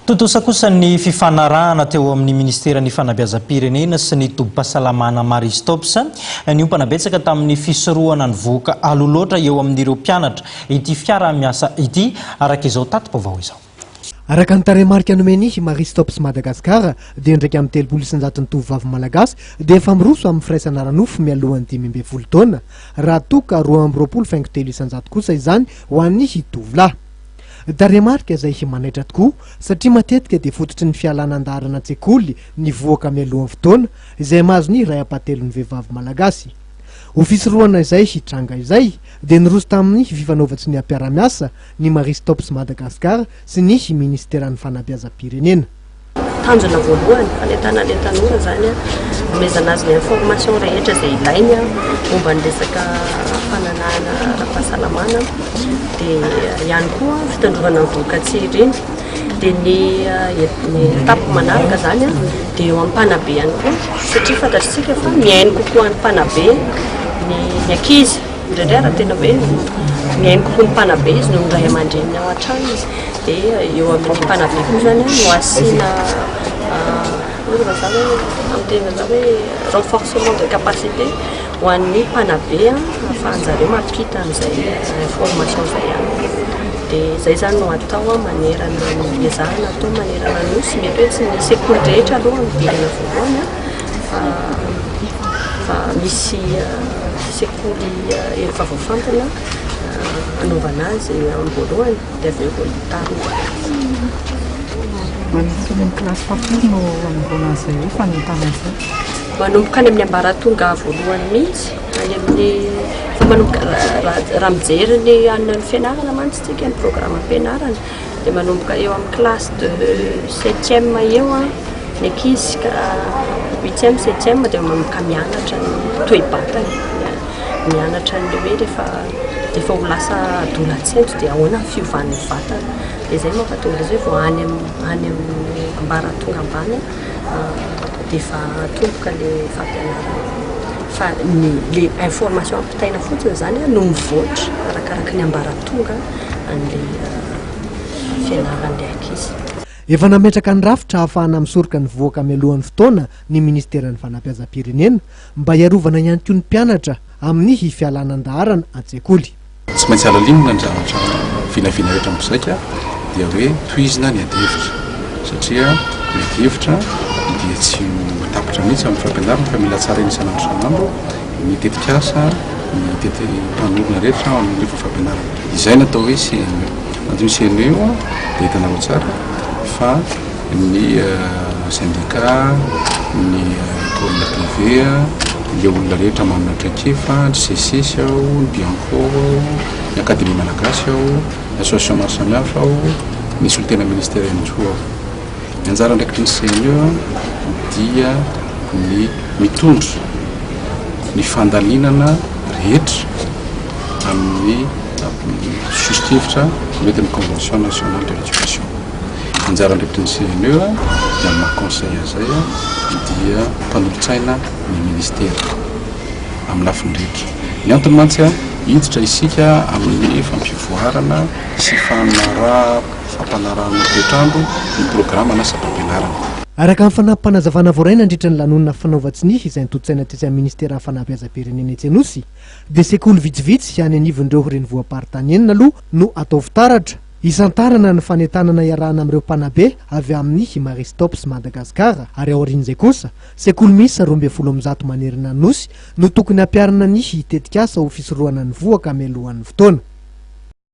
Tontosa kosa ny fifanarahana teo amin'ny Ministeran'ny Fanabeazam-pirenena sy ny tobim-pahasalamana Marie Stopes. Niompana betsaka tamin'ny fisorohana ny vohoka aloha loatra eo amin'ireo mpianatra ity fiaraha-miasa ity, araka izao tati-baovao izao. Araka ny tarehimarika nomen'i Marie Stopes Madagascar dia 31 ny tovovavy malagasy dia efa miroso amin'ny firaisana ara-nofo mialohan'ny 15 taona, raha toa ka 22,3% kosa izany ho an'ny tovolahy. Tarehimarika izay manaitra tokoa satria matetika dia fototry ny fialana an-daharana an-tsekoly ny vohoka mialohan'ny fotoana izay mahazo ny iray ampahatelon'ny vehivavy malagasy. Ho fisorohana izay hitranga izay dia niroso tamin'ny fifanaovan-tsoniam-piarahamiasa ny Marie Stopes Madagascar sy ny Minisiteran'ny Fanabeazam-pirenena. Tanjona voalohany, fanentanana ilay tanora izany, hanomezana azy ny information rehetra izay ilainy momba ny resaka fananahana ara-pahasalamana, dia ihany koa fitandrovana ny vohoka tsy irina. Dia ny ny étape manaraka izany dia eo amin'ny mpanabe ihany koa satria fantatr'isika fa mihaino kokoa ny mpanabe ny ny ankizy. Indraindray raha tena hoe mihaino kokoa ny mpanabe izy noho ny ray aman-dreniny ao an-trano izy. Dia eo amin'ny mpanabe koa izany no asiana hoy ny vazaha hoe amin'ny teny vazaha hoe renforcement de capacité ho an'ny mpanabe ahafahan-jareo mampita an'izay information izay ihany koa. Dia izay izany no atao manerana ny ezahana atao manerana ny Nosy. Mety hoe tsy ny sekoly rehetra aloha no dingana voalohany fa fa misy sekoly efa voafantina hanaovana azy amin'ny voalohany. Dia avy eo vao hitarina. Manomboka any amin'ny kilasy fahafolo no hanombohana an'izay hoe fanentanana izay? Manomboka any amin'ny ambaratonga voalohany mihitsy, any amin'ny fa manomboka raha mijery ny an'ny fianarana mantsy isika, ny programam-pianarana dia manomboka eo amin'ny classe de septième eo ny ankizy ka huitième, septième dia manomboka mianatra ny toe-batana. Mianatra an'ilay hoe rehefa rehefa ho lasa adolatsento dia ahoana ny fiovan'ny vatana. Dia izay no mampatonga azy hoe vao any amin'ny any amin'ny ambaratonga ambany dia efa atomboka ilay fampianarana. Fa ny ilay information ampitaina fotsiny izany no mivoatra arakaraka ny ambaratonga an'ilay fianaran'ilay ankizy. Efa nametraka ny rafitra ahafahana misoroka ny vohoka mialohan'ny fotoana ny minisiteran'ny Fanabeazam-pirenena mba hiarovana ihany koa ny mpianatra amin'ny fialana an-daharana an-tsekoly. Tsy maintsy halalinina ny zavatra vinavina rehetra mizaika dia hoe tohizina ny adihevitra satria ny adihevitra dia tsy ho tapitra mihitsy amin'ny fampianarana fa mila tsaraina isan'andro isan'andro ny tetikasa, ny teti mpanorina rehetra ao amin'ny fampianarana. Izay no atao hoe CNE. Anatin'io CNE io dia hitanareo tsara fa ny syndicat, ny école privée, ilay olona rehetra manana traikefa, ny SECES ao, ny Bianco ao, ny Académie Malagasy ao, ny association maro samihafa ao, ny solontena ministère ihany koa ao. Ny anjara andraikitry ny CNE dia ny mitondra ny fandalinana rehetra amin'ny soso-kevitra nentin'ny Convention nationale de l'éducation. Ny anjara andraikitry ny CNE dia amin'ny maha conseil azy dia mpanolotsaina ny ministera amin'ny lafiny rehetra. Ny antony mantsy hiditra isika amin'ny fampivoarana sy fampanarahana toetr'andro ny programa na sampam-pianarana. Araka ny fanampim-panazavana voaray nandritra ny lanonana fanaovan-tsonia izay notontosaina tetsy amin'ny Ministeran'ny Fanabeazam-pirenena etsy Anosy dia sekoly vitsivitsy any anivon'ireo renivohi-paritany enina aloha no atao fitaratra hisantarana ny fanentanana iarahana amin'ireo mpanabe avy amin'ny Marie Stopes Madagascar ary aorian'izay kosa sekoly miisa 112 manerana ny Nosy no tokony hampiharina ny tetikasa ho fisorohana ny vohoka mialohan'ny fotoana.